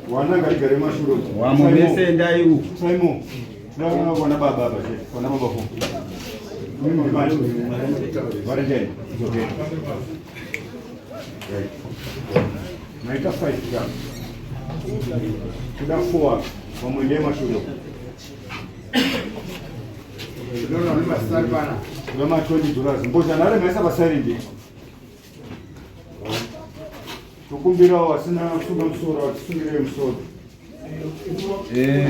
Wana ngaigare mashure. Wamwe mese endai uku. Simon. Tinoona kwana baba apa chete. Kwana baba ko. Mimi manje. Valentine. It's okay. Right. Maita 5 ka. Kuda 4 vamwe ndiye mashure. Kuda ma 20 dollars. Mbozha nare maisa pa silent. Tokumbirawo vasina kusunga musoro vatisungirei musoro. Eh,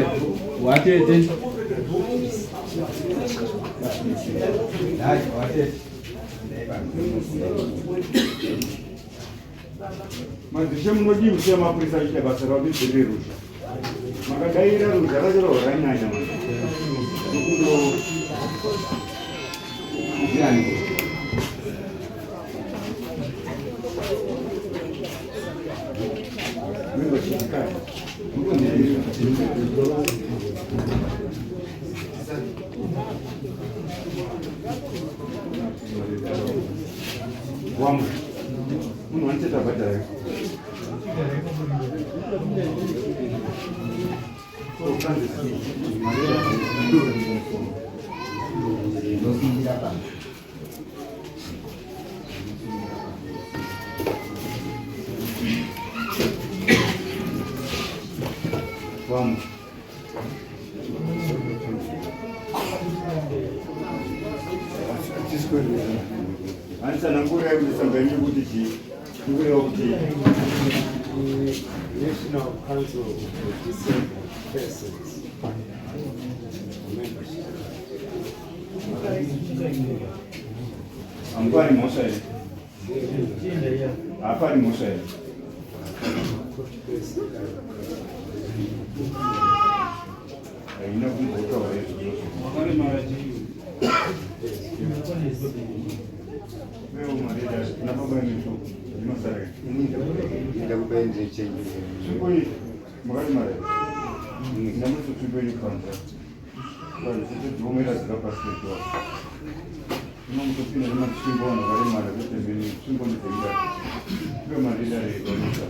watete. Dai, watete. Madzishe munodii kusiya mapurisa achiita basa ravo riri ruzha? Makadaira ruzha racho ravo ranyanya manje. Nokundo Ndiani? Wamwe. Munhu wanicheta bhadhara. Ndosungira pa. Wamwe. Anditsanangura kuti tsamba yenyu kuti chii? Ndikureva kuti National Council of Disabled Persons membership. hamupari mhosva here? Hapari mhosva here? Court case. Haina kumbotaura izvozvo. Wewe marida na baba yenyu ndinosara. Ndakupa chenji. Tsvimbo iyi makati mari. Ndamuti tsvimbo iyi panza. Vanhu tichidzomera dzika pasi pedu. Unomutopinda nematsvimbo vanhu vakaremara kwete mene tsvimbo ndedzenga. Ndiyo marida reikonosa.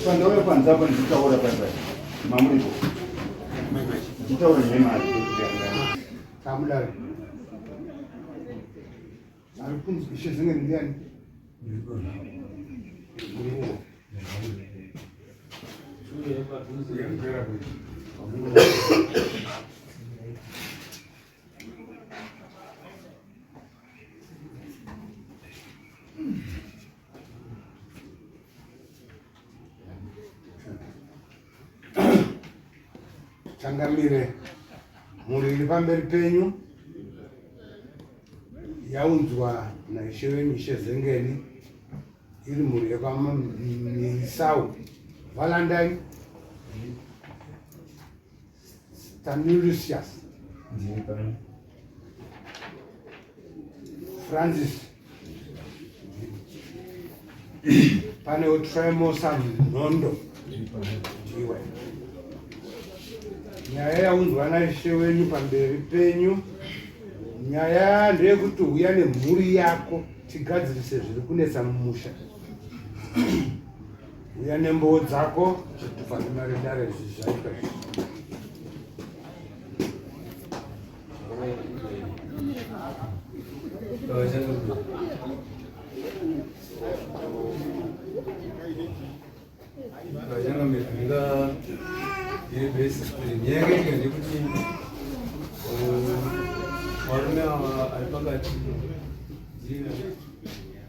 Pandauya panze apa ndichitaura pai mamuripo ndichitaura nyemari Kamudare. Ari kunzi ishe zenge ndiani? Changamire, mhuri iri pamberi penyu yaunzwa naishe wenyu Ishe Zengeni, iri mhuri yekwaMisau Valentine Stanilisius Francis panewo Trimosa Nhondo ndiwe nyaya yaunzwa naishe wenyu pamberi penyu nyaya ndeyekuti huya nemhuri yako tigadzirise zviri kunetsa mumusha Uya nembowo dzako zvitupa nemari dare izvi zvaitwa izvi. Nyaya ndekuti varume ava ari pakati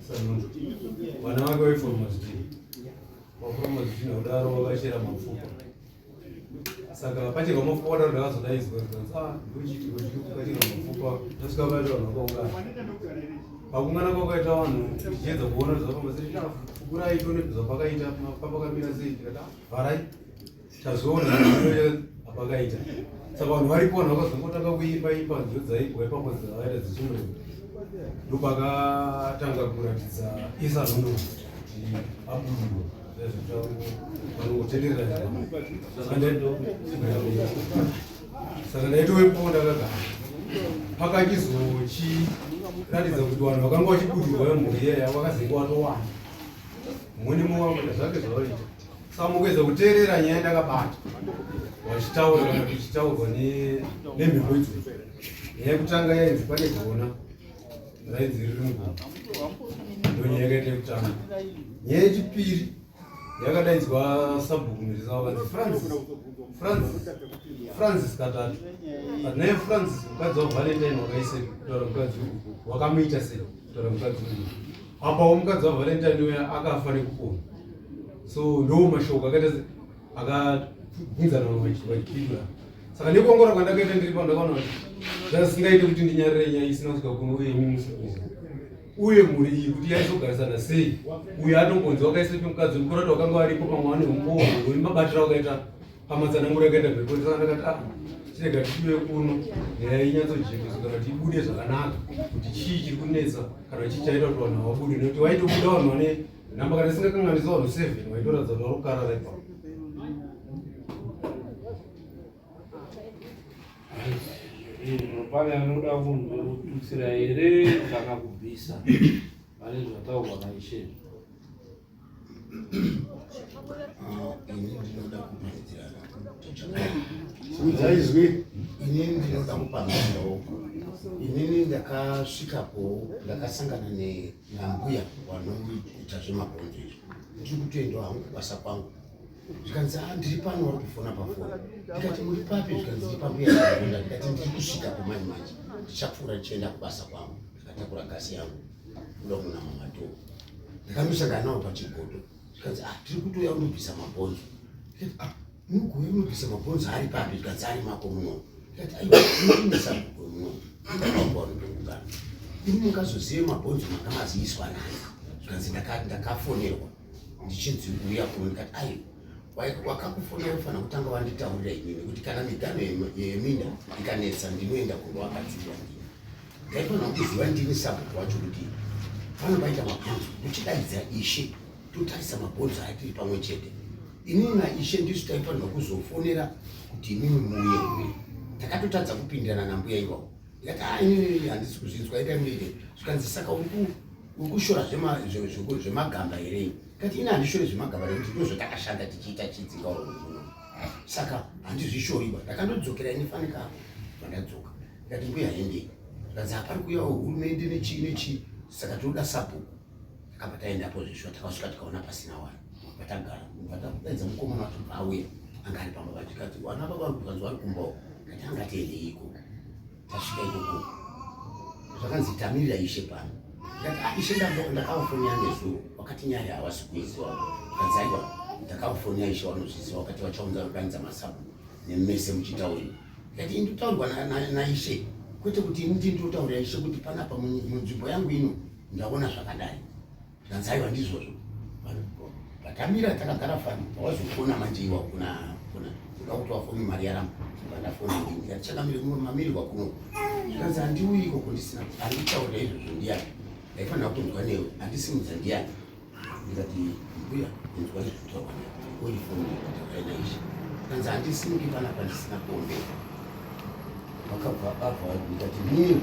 Sanundu. Vana vake vaiforoma zvidhina. Vaforoma zvidhina kudaro vakachera mapfupa. Saka pacherwa mapfupa kudaro ndakazodaidzwa zvikanzi ah ndochiitiko chiri kukacherwa mapfupa ndasvika paita vanhu vakaungana. Pakuungana kwakaita vanhu tichiedza kuona zvafamba sei ah fukurai tione zvapakaita papakamira sei tikati ah vharai tazoona apakaita saka vanhu varipo vanhu vakazongotanga kuimba imba nziyo dzaibwa ipapo dzavaita dzichimwe ndopakatanga kuratidza isa nhondo kuti abudirwa. Vanongotenderera. Saka ndaitowepo ndakagara. Pakachizochiratidza kuti vanhu vakanga vachibudirwa mhuri iyaya vakazenge watowanda. Mumwe nemumwe wakuita zvake zvavaita. Saka mukuedza kuteerera nyaya ndakabata vachitaura kana kuchitaurwa nemhepo idzodzo. Nyaya yekutanga yainzi pane gona rainzi riri mugona, ndo nyaya yakaita yekutanga. Nyaya yechipiri yakadaidzwa sabhuku Mirisa, vakanzi Francis, Francis, Francis katatu. But naye Francis mukadzi waValentine wakaisei kutaura mukadzi uyu wakamuita sei kutaura mukadzi uyu apawo mukadzi waValentine uya akafa nekupona. So ndo mashoko akaita akabvunzana vanhu vachipindura. Saka nekuongora kwandakaita ndiri pano, ndakaona kuti zvasingaite kuti ndinyarire nyaya isina kusvika kuno uye imi musina kuziva uye mhuri iyi kuti yaizogarisana sei. Uyo atongonzi wakaisepi mukadzi mukuru kuti wakanga varipo pamwe vane umbowo mabatiro wakaita pamatsananguro akaita mhepo. Saka ndakati ah, chirega tiuye kuno nyaya inyatsojekeswa kana kuti ibude zvakanaka kuti chii chiri kunetsa kana chii chaita kuti vanhu havabude, nekuti vaitobuda vanhu vane nhamba kana isingakanganisa vanhu 7 vaitoratidza kuti vari kukarara ipapo. Pane anoda kundotutsira here kana kubvisa pane zvataurwa naishe? Ini ndinoda kupamhidzirana. Simudza izwi. Inini ndinoda kupamhidzirawo. Inini ndakasvikapo, ndakasangana nambuya wanoita zvemabhonzo izvi. Ndiri kutoendawo hangu kubasa kwangu, zvikanzi, "A, ndiri pano, wari kufona pafoni." Ndikati, "Muri papi?" Zvikanzi, "Ndiri pambuya Chagonda." Ndikati, "Ndiri kusvikapo manje manje, ndichapfuura ndichienda kubasa kwangu." Ndakatakura gasi yangu kuda kunama madhoo. Ndakandosangana navo pachigodo, zvikanzi, "Ah, tiri kutouya unobvisa mabhonzo." Ndikati, "Ah, munogouya unobvisa mabhonzo ari papi?" Zvikanzi, "Ari mako muno." Ndikati, "Aiwa, munosabuko muno ndakauga imi mungazozive mabhonzo manga maziiswa nani?" Zvikanzi, "Ndakafonerwa ndichinzi uya kuno." Ndikati, "Aiwa, wakakufonera ufanira kutanga wanditaurira inini kuti kana miganho yeminda ikanetsa ndinoenda kundowagadzirira ndini. Ndaifanira kuziva ndini sabhuku wacho kuti pano paita mabhonzo, uchidaidza ishe totarisa mabhonzo atiri pamwe chete. Inini naishe ndisu taifanirwa kuzofonera kuti imimi muuye uye." Takatotadza kupindirana nambuya iwawo. Ndikati, "A, inini handisi kuzvinzwa, itai muite." Zvikanzi, "Saka uri kushora zvemagamba here?" Ndikati, "Ini handishori zvemagamba nekuti ndo zvatakashanda tichiita chidzinga muno, saka handizvishoriba." Ndakandodzokera ini fanika pandadzoka. Ndikati, "Mbuya, hendei." Zvikanzi, "Hapari kuuyawo hurumende nechii nechii, saka tinoda sabhuku." Takabva taendapo zveshuwa, takasvika tikaona pasina vanhu. Patagara patakudaidza mukomana wacho, bva auya, anga ari pamba pacho. Tikati, "Wana baba?" Kanzi, "Vari kumbawo." Kati, "Angatiendei ikoko." Tasvika ikoko zvakanzi, "Tamirira ishe pano." Ndikati, "Ah, ishe ndakavafonera nezuro, wakati nyaya havasi kuiziva." Kanzi, "Aiwa, ndakavafonera, ishe vanozviziva, wakati vachaunza kudanidza masabhuku nemese muchitaurira." Ndikati, "Indotaurwa naishe, kwete kuti ini ndindotaurira ishe kuti panapa munzvimbo yangu ino ndaona zvakadai." Zvikanzi, "Aiwa, ndizvozvo." Patamira takagara fani, pawazofona manje iwa kuna kuna kuda kuti wafoni mari yaramba, pandafona ndini. Ndikati, "Chakamire mamirirwa kuno." Zvikanzi, "Handiuyi ikoko ndisina handitaurira izvozvo. Ndiani ndaifanira kunzwa newe? Handisimudza ndiani?" Ndikati, "Mbuya, inzwa zvekutaurwa newe, oifoni taurai naishe." Kanzi, "Handisimuki panapa ndisina kuombera." Vakabva abva. Ndikati, "Nini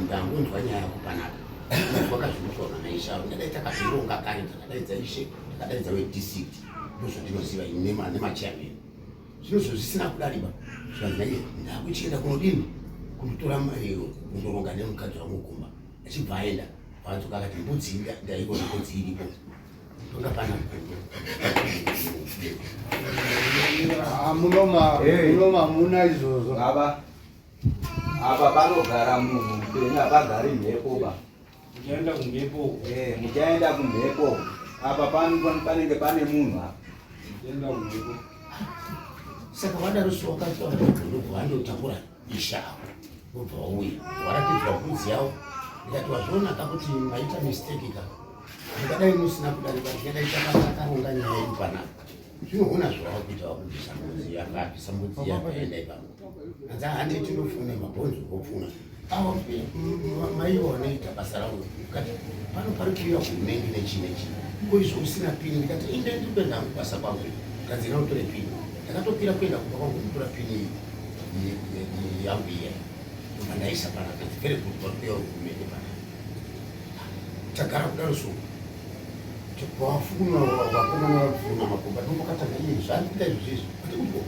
ndangonzwa nyaya yako panapa, inzwa kazvinotaurwa naishe avo. Ndadai takazvironga kare, takadaidza ishe, takadaidza wedistrict, ndozvandinoziva ini nemachairman, zvinozvo zvisina kudariba." Zvikanzi naiye, "Ndakuchienda kunodini, kunotora kundoronga nemukadzi wangu kumba." Achibva aenda, paadzoka akati, "Mbudzi ndaiona mbudzi iripo, tonga pana gondo." Ah, munoma Hey. munoma hamuna izvozvo. Baba, apa panogara munhu mupenyu, hapagari mhepo ba. Uchaenda kumhepo. Eh, muchaenda kumhepo. Apa panenge pane munhu apa. Uchaenda kumhepo. Saka vadaro so wakataura gondo, vandotakura isha avo, vobva vauya, waratidzwa mbudzi yavo. Ndikati, "Wazvionaka kuti maita mistake ka? Ndingadai musina kudarika, ndingadai takaronga nyaya yedu panapa. Zvinoona zvavakuita, vakubvisa mbudzi, vakabvisa mbudzi yakaenda ipapo." Anzi, "Handi tinofuna mabhonzo." Vopfuna avo maivo vanoita basa ravo. Kati pano pari kuuya hurumende nechii nechii. Ko izvo usina pini? Ndikati inde ndiri kuenda hangu kubasa kwangu, kanzi enda utore pini. Ndakatopira kuenda kumba kwangu kutora pini yangu iya, ndobva ndaisa pana, kanzi very good, wakuya hurumende pana. Tagara kudaro so wafukunura vakomana vapfuna makomba ndombokatanga iye zvaandikuita izvo zvezvi kuti uko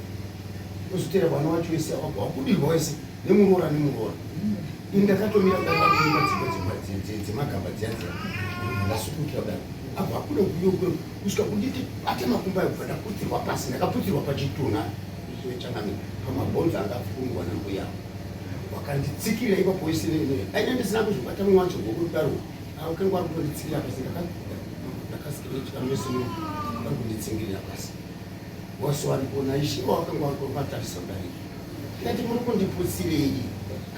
ozotera vana wacho wese wabva wabudirwa wese nemuroora nemuroora. Ini ndakatomira kudai vakuimba dzimba dzemagamba dziya dziya, ndasukukira kudai abva akuda kuyo kusvika kunditi bate makumba ayo, kubva ndaputsirwa pasi. Ndakaputsirwa pachitunha changamire, pamabhonzo anga afukunurwa nambuya, wakanditsikirira ipapo wese. Aina ndisina kuzobata mumwe wacho ngokudaro akanga ari kutonditsikirira pasi. Ndakasikirira vari kunditsingirira pasi wose waripo naishe wakanga wakatarisa kudai. Ndikati muri kundiputsirei?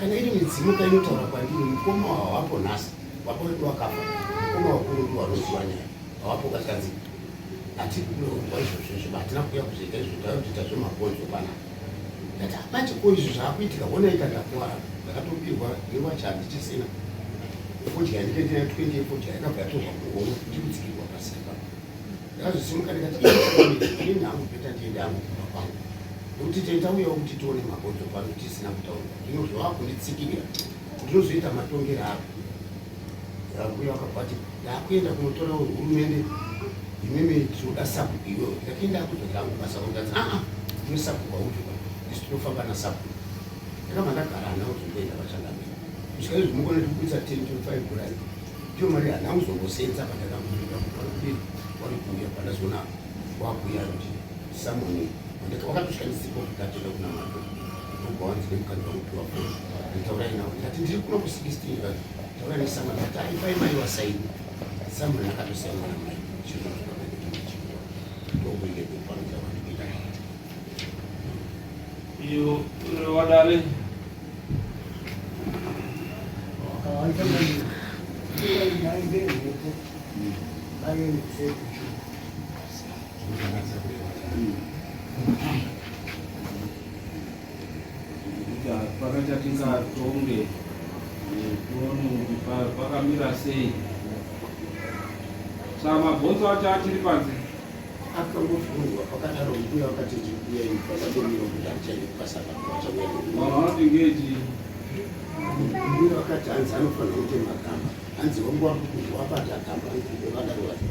Kana iri midzimu kainotaura kwandiri, mukoma wawapo nhasi, baba wedu wakafa, mukoma wakuru ndi wanoziva nyaya hawapo. Kakanzi hatiri kunourwa izvozvo izvo, hatina kuuya kuzoita izvo, takutoita zvemabhonzo panapa. Ndati manje ko izvo zvaakuitika, honai kandakuwara, ndakatobirwa newachi, handichisina fodya, yandikaitira 20 yefodya yakabva yatorwa muhono, ndikutsikirwa pasi ipapo. Ndakazosimuka ndikati inini hangu better ndiende hangu kumba kwangu, nekuti tendauyawo kuti tione mabhonzo pano tisina kutaura, zvino zvavakunditsikirira ndinozoita matongero apo. Mbuya wakabva ati ndakuenda kunotora hurumende, imimi tinoda sabhuku iwewe. Ndakaenda kudzokera hangu basa kwangu, ndanzi aa ndiwe sabhuku hauti, isu tinofamba nasabhuku. Ndakabva ndagara, handina kuzomboenda vachangamira kusvika izvi. Mukona ndikubudisa 10 to 5 kurai, ndiyo mari, handina kuzombosenza. Pandakamboita kupanopiri wari kuuya, pandazoona wakuuya kuti samoni wakatosvika ndisipo, ndikatoenda kuna mato, ndobva wanzi nemukadzi wangu piwa foni, nditaurai nawo. Ndikati ndiri kuno ku16, taurai nesamoni. Ndikati aipai mai wasaini, samoni akatosainwa namai chizvozvo ndokuile kupanza wandikuita. Iyo wadare. Wakawanda maningi. Mhepo vaendese kuchuru. Kuti hapana chatingatonge, tione kuti pakamira sei. Saka mabhonzo acho achiri panze? Akangofungwa pakadaro, mbuya wakati ndikuya pandatomira kuti handichaende kubasa, vachauya. Vanhu vanoti ngechi Mbuya wakati hanzi anofanira kuite magamba, hanzi wangu wabata gamba, vakadaro vati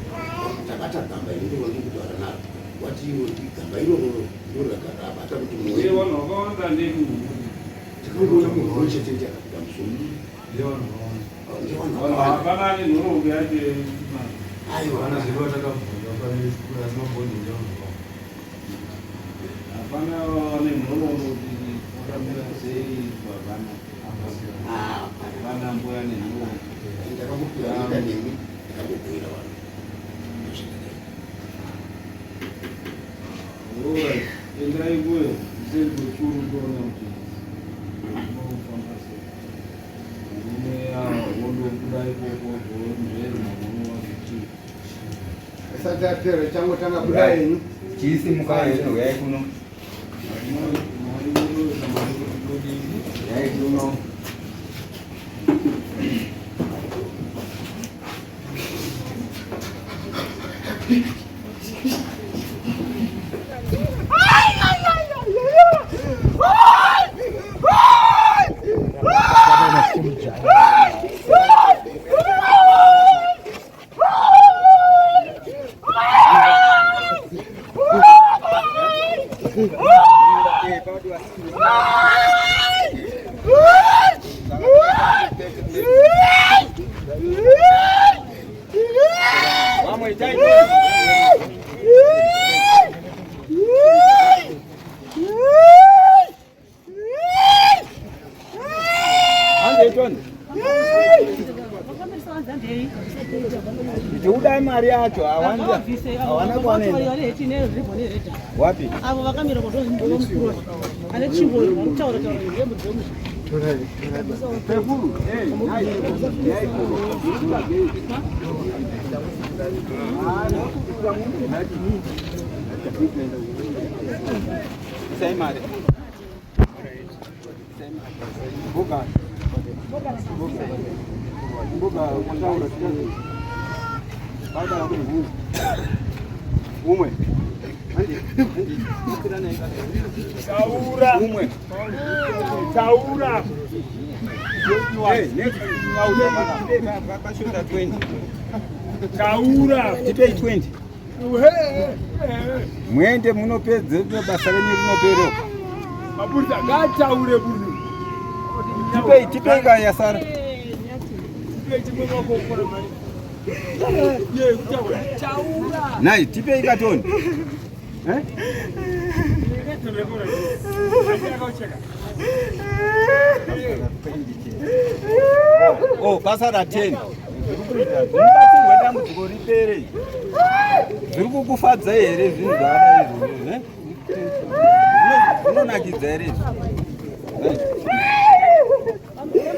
tabata gamba iri, ndiro ndiri kutaura naro, wati iwo gamba iroro ndiro rabata kuti uye mwoyo. Vanhu vakawanda ndemunhu. Takangoona munhu umwe chete ndiye akabuda musoro. Ndevanhu vakawanda. Ndevanhu Vanhu vakawanda. hapana ane nhoroondo yacho. Aiwa. Vana zvedu vatakabvunza pane asi mabhonzo ndevanhu vakawanda. Hapana ane nhoroondo kuti wakamira sei, hapana. Ah, hapana mbuya nenhoroondo. Ndakangopira nyika nemi, ndakangobhuyira vanhu ndozvakadai. Alright, endai kuyo kuseri kwechuru, toona kuti unofamba sei. Murume wondobuda ikoko zvonzveri mamuno wakuti Asati apera, changotanga kuda henyu. Chisimuka henyu, uyai kuno. Mari munoita mari kuti todini? Uyai kuno. Tiudai mari yacho, hawana kuanoenda wapi? Avo vakamira kuzvomukuru ane tsvimbo varikutaura taura yemudzomu. Isai mari. Mboga. Mboga kutaura. Umwe. Taura. Umwe. Taura. Hey, next. Pashuta 20. Taura. Tipei 20. Muende munopedze basa renyu rinopera. Mapurisa ngataure munhu. Tipei, tipei ka yasara. Tipei chimwe makokora mari. Ye kutaura. Taura. Nai, tipei katoni. Eh? Oh, basa ra 10. Mubatsirwe dambudziko ripere. Zviri kukufadza here zvinhu zvakadai izvozvo? Eh? Zvinonakidza here izvi?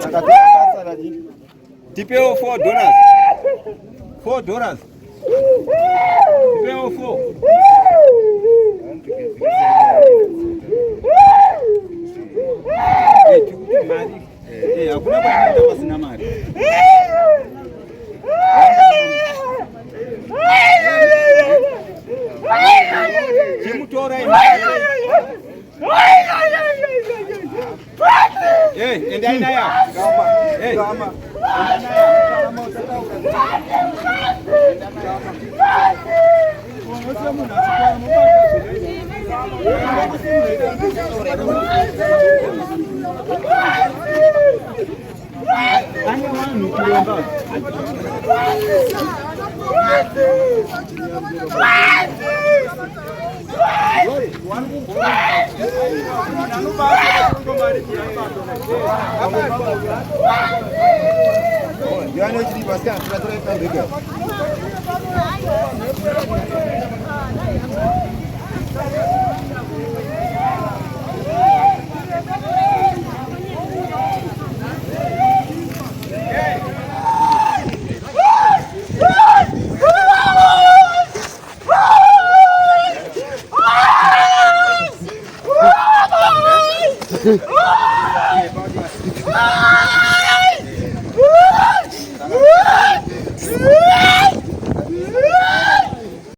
Saka basa ra Tipewo 4 dollars. 4 dollars. Tipewo 4. Eh, tikuti mari. Eh, hakuna kwainoenda pasina mari. Chimutora imi. Eh, endai naye. Eh. Ane vanhu kuremba.